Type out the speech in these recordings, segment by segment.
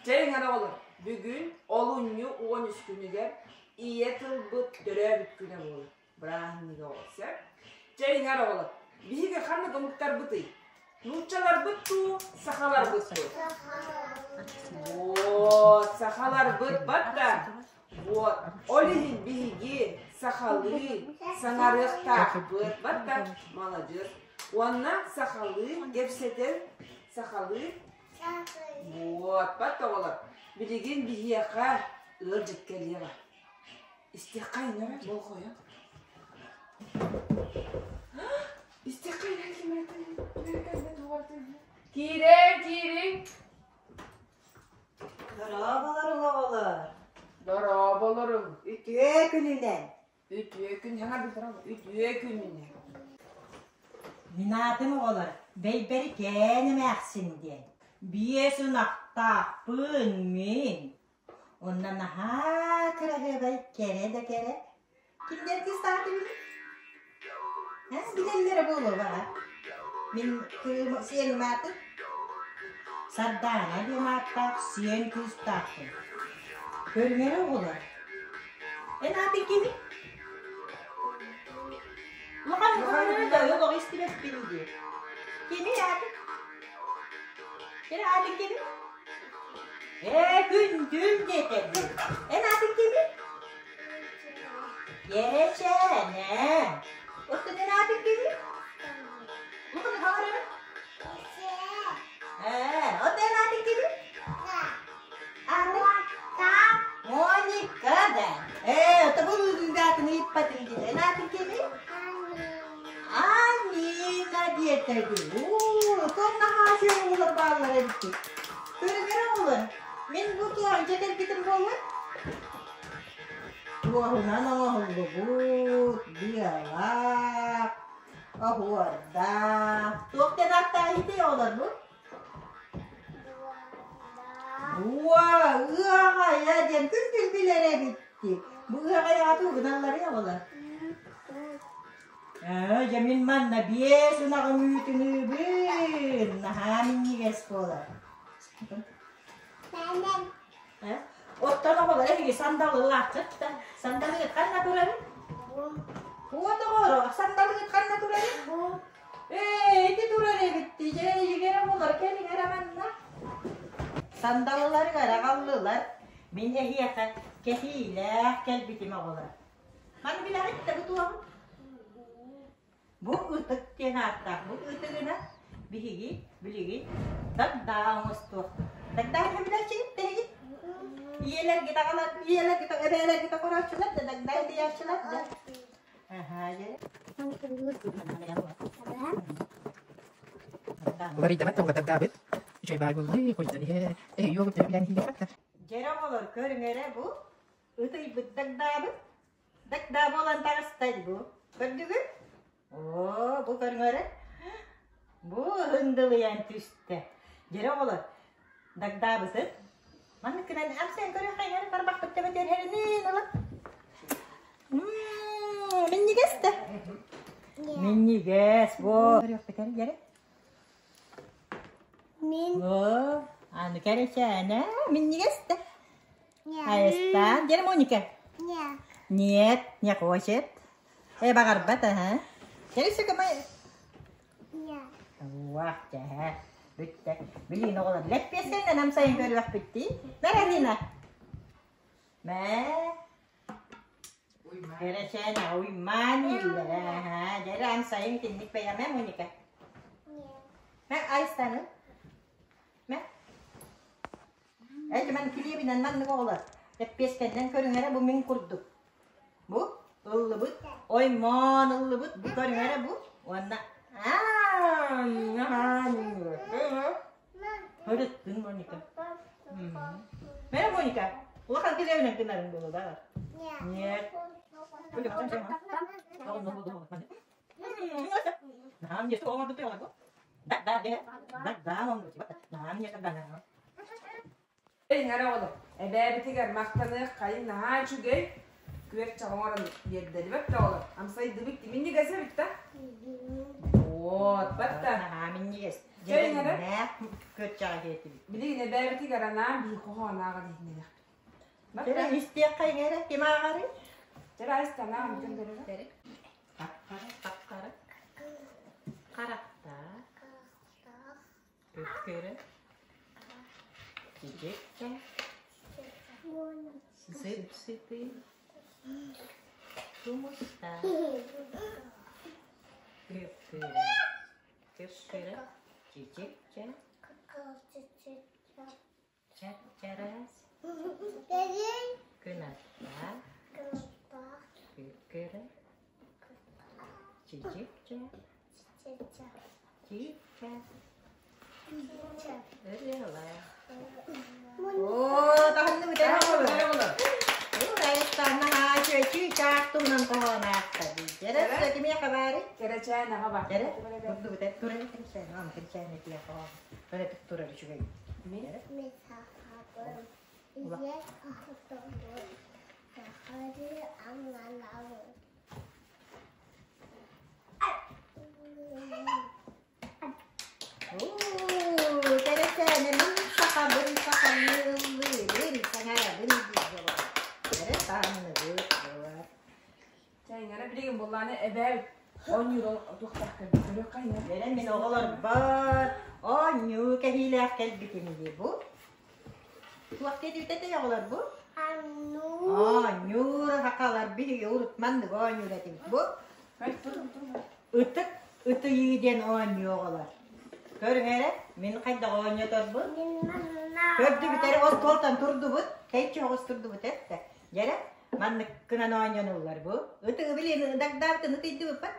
Чэйиҥ эрэ оҕолор, бүгүн олунньу 13 күнүгэр ийэ тылбыт төрөөбүт күнэ буолар. Бырааһынньыга оҕолор, сөп? Чэйиҥ эрэ оҕолор, биһиги ханнык омуктарбытый? Нууччаларбыт дуу, сахаларбыт дуу? Вот, сахаларбыт батта. Вот, ол иһин биһиги сахалыы саҥарыахтаахпыт батта. Маладьыас. Уонна сахалыы кэпсэтэн, сахалыы Вот, оҕолор, билигин биһиэхэ ыалдьыт кэлиэҕэ. Истиэххэ эрэ, болҕойон. Истиэххэ Киириҥ, киириҥ. Дорооболоруҥ, оҕолор. Дорооболоруҥ. Үтүө күнүнэн. Үтүө күн, үтүө күнүнэн. Мин аатым оҕолор Бэйбэрикээн эмээхсин диэн. Биэс ынахтаахпын мин. Онно наһаа кыраһыабай кэрэ да кэрэ. Кинилэр кыыстаах этибит? Эн билэллэрэ буолуо баҕар. Мин кыым сиэним аатын Сардаана диэн ааттаах сиэн кыыстаахпын. Көрүҥэрэ оҕолор. Эн аатыҥ кимий? Улахан көрөрө да олох истибэппин дии. Кимий аатыҥ? Кини аатыҥ кимий? Ээ, күндүл диэтэ дии. Эн аатыҥ кимий? Кэрэчээнэ. Оттон эн аатыҥ кимий? Улахан хаҥарара? Ээ, оттон эн аатыҥ кимий? Аатыҥ? Моника да. Ээ, оттон бу аатын ыйыппатыҥ дии. Эн аатыҥ кимий? Амина диэтэ дии. Уу, тон наһаа үчүгэй оҕолор бааллар эбиккит. Көрүҥэр оҕолор, мин бу туоһунча кэлбитим буоллар. Туоһунан оҥоһуллубут, быалаах, оһуордаах. Туох диэн ааттаах иһитий оҕолор бу? Уа, ыаҕайа диэн күн-күн билэр эбитти. Бу ыаҕайаҕа тугу гыналларый оҕолор? Ээ, дьэ мин манна биэс ынаҕым үүтүн ыыбын. Наһаа минньигэс буолар. Оттон оҕолор эһиги сандалылааххыт да? Сандалыгыт ханна турарый? Уот оҕолоро, сандалыгыт ханна турарый? Ээ, ити турар эбит дии, дьэ эйигэр оҕолор кэлиҥ эрэ манна. Сандалыларыгар аҕаллылар. Мин эһиэхэ кэһиилээх кэлбитим оҕолор. Маны билэҕит да бу туоҕун? Бу ытык диэн ааттаах. Бу ытыгына биһиги билигин дагдаа оҥостуохпут. Дагдаа билээччигит тэһиги? Ийэлэргит аҕалар, ийэлэргит эбээлэргит оҥорооччулар да дагдаа тиийээччилэр да. Аһаа, дьэ. Уларыйдабат да угатардаабыт. Үчүгэй баай буоллай, хойдон иһэ. Э, юогут билэн иһиэхэ. Дьэрэ оҕолор көрүҥ эрэ бу ытыйбыт дагдаабыт Дагдаа буолан таҕыста бу. Көрдүгүт? Оо, бу көрүҥ Бу ындылыйан түстэ. Дьэрэ оҕолор, дагдаабытын маннык гынан амсайан көрүөххэ эрэ барбахпыт төбөтүөр эринин ыла. Минньигэс да. Минньигэс бу. Көрүөхпүт эрэ дьэрэ. Мин. Оо, аны кэрэчээнэ минньигэс да. Айыстаан, где Моника? Нет. Нет, не хочет. Э, баҕарбат, аха. Кэлиссэ кымай. Нет. Уах, дьэ, бүттэ. Билигин оҕолор лэппиэскэннэн амсайын көрүөхпүт дии. Мэр, Мэ. Кэрэчээнэ уймаан дииллэр, аха. Дьэ, амсайын итинник бэйэмэ, Моника. Нет. Мэ, айыстаны. Мэ. Эти ман килиэбинэн маннык оҕолор эппиэскэннэн көрүҥ эрэ бу мин курдук. Бу ыллыбыт, оймоон ыллыбыт, бу көрүҥ эрэ бу уонна Хөрүттүн Моника. Мэрэ Моника, улахан килиэбинэн гынарыҥ буолуо да? Нет. Иҥэрэ оҕолор, эбээбитигэр махтаныах хайын наһаа үчүгэй күөрчэх оҥорон биэрдэлибэт да оҕолор. Амсайдыбыт минньигэс эбит да? Вот, батта. Наһаа минньигэс. Чэ, иҥэрэ. Дьэдьэннээх күөрчэҕи сиэтибит. Билигин эбээбитигэр анаан биир хоһоон ааҕан иһиннэриэхпит. Чэрэ, Батта. истиэххэ иҥэрэ, ким ааҕарый? Чэрэ, айыстан ааҕан бүтэн көрөрө. Хапхара, хапхара, харахтаах, Өткөрө, чэчиккэ, сып-сытыы, тумустаах, Өккөрө, өккөрө, чэчикчэ, чап-чараас, кынаттаах, Өккөрө, чэчикчэ, Оо, таһынныбыт эр оҕолор. Айыстаанна чүөчүү-чаах туһунан хоһоон аахта дии. Дьэрэ, кимиэхэ баарый? Кэрэчээн аҕа бар. Дьэрэ, турдубут эр турар кэрэчээн, ону кэрэчээн этиэ хоһоон. Өрөтүк турар үчүгэй. Мин Кэрэчээнэ мин сахабын сахалыы ыллыырын саҥарабын диир Эрэ таанныбыт буолар. Чэ, иҥэрэ билигин буоллааны эбээбит оонньуур туохтаах кэлбит көрүөххэ иҥэр. Эрэ мин оҕолорбор оонньуу кэһиилээх кэлбитим дии бу. Туох диэтибит этэй оҕолор бу? Оонньуур сахалар биһиги урут маннык оонньуур этибит бу. Ытык ытыйыы диэн оонньуу оҕолор. Көрүҥ эрэ, мин хайдах оонньоторбун. Көрдүбүт эрэ, остуолтан турдубут, тэйиччи оҕус турдубут эттэ. Дьэрэ, маннык гынан оонньонуллар бу. Ытыгы билин дагдаабытын ытыйдыбыппат.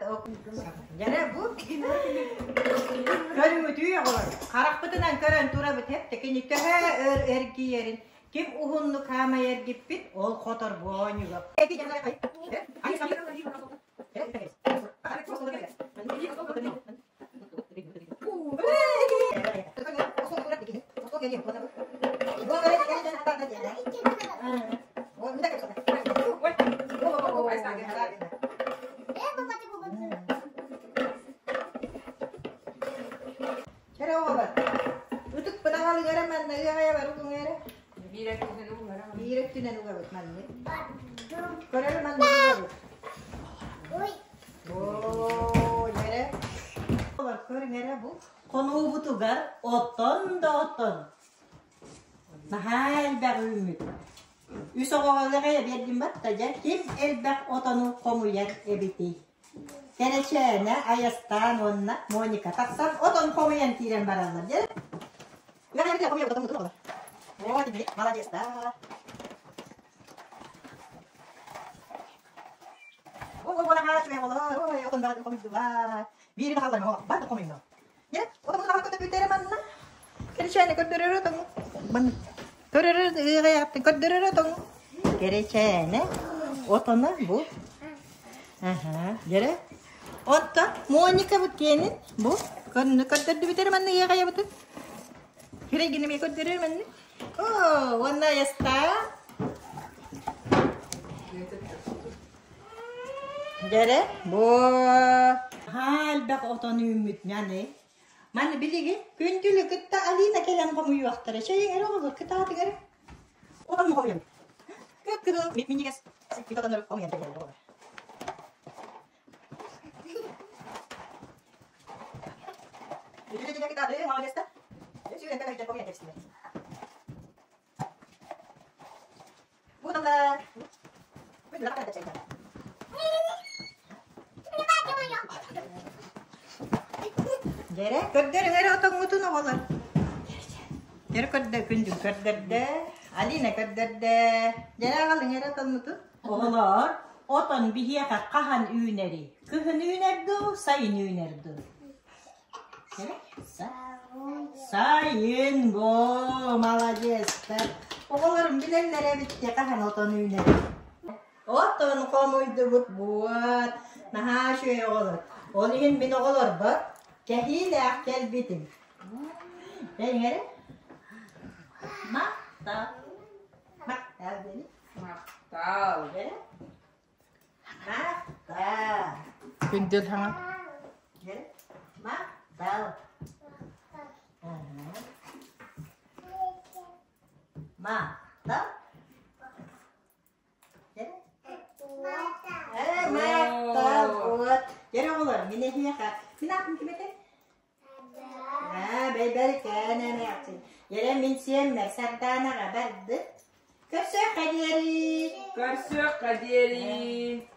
Дьэрэ бу көрүҥүтүй оҕолор. Харахпытынан көрөн турабыт эптэ. Кини төһө өр эргийэрин, ким уһуннук хаамай эргиппит, ол хотор бу оонньууга. Ытыкпын аҕалыгара манна ыаҕайа барытын эрэ. Биир өттүнэн угара. Биир өттүнэн угабыт маннык. Көрөр маннык угабыт. Оо, эрэ. Көрүҥ эрэ бу хонуубутугар оттон да оттон. Наһаа элбэх үүммүт. Үс оҕоҕо биэрдим батта дьэ ким элбэх отону хомуйар эбитий? Кэрэчээнэ Айастаан уонна Моника тахсан отон хомуйан киирэн бараллар дьэ. Молодец, Кэрэчээнэ отоно бу. Дьэрэ. Онтон Моника бу киэнин бу көрдөрдүбүт эрэ манна ыаҕайабытын. Күрэй гинэ көрдөрөр манна. Оо, уонна айастаа. Дьэрэ, бу элбэх отон үүммүт няны. Маны билигин күндүлү кытта Алина кэлэн хомуйуохтара. Чэй эрэ оҕолор кытаатыгар. Отон хомуйан. Кып-кызыл минньигэс отоннору хомуйан кэллилэр оҕолор. Дьэрэ, көрдөрүҥ эрэ отоҥҥутун оҕолор. Дьэрэ көрдө, күндүм көрдөрдө, Алина көрдөрдө. Дьэрэ аҕалыҥ эрэ отоҥҥутун. Оҕолоор, отон биһиэхэ хаһан үүнэрий? Кыһын үүнэр дуу, сайын үүнэр дуу? Сайын бо, молодецтар. Оҕолорум билэллэр эбит хаһан отон үүнэр. Отон хомуйдубут буот. Наһаа үчүгэй оҕолор. Ол иһин мин оҕолорбор кэһиилээх кэлбитим. Тэҥэрэ. Махтал. Махтал дени. Махтал. Махтал. Күндүл хаҥа. Махтал. Аһа. Махтал. Ээ, махтал. Вот. Дьэ, оҕолор, мин эһиэхэ. Мин аатым ким этэй? Аа, бэйбэрикээн эмээхсин. Дьэ, мин сиэммэр Сардаанаҕа бардыт. Көрсүөххэ диэри. Көрсүөххэ диэри.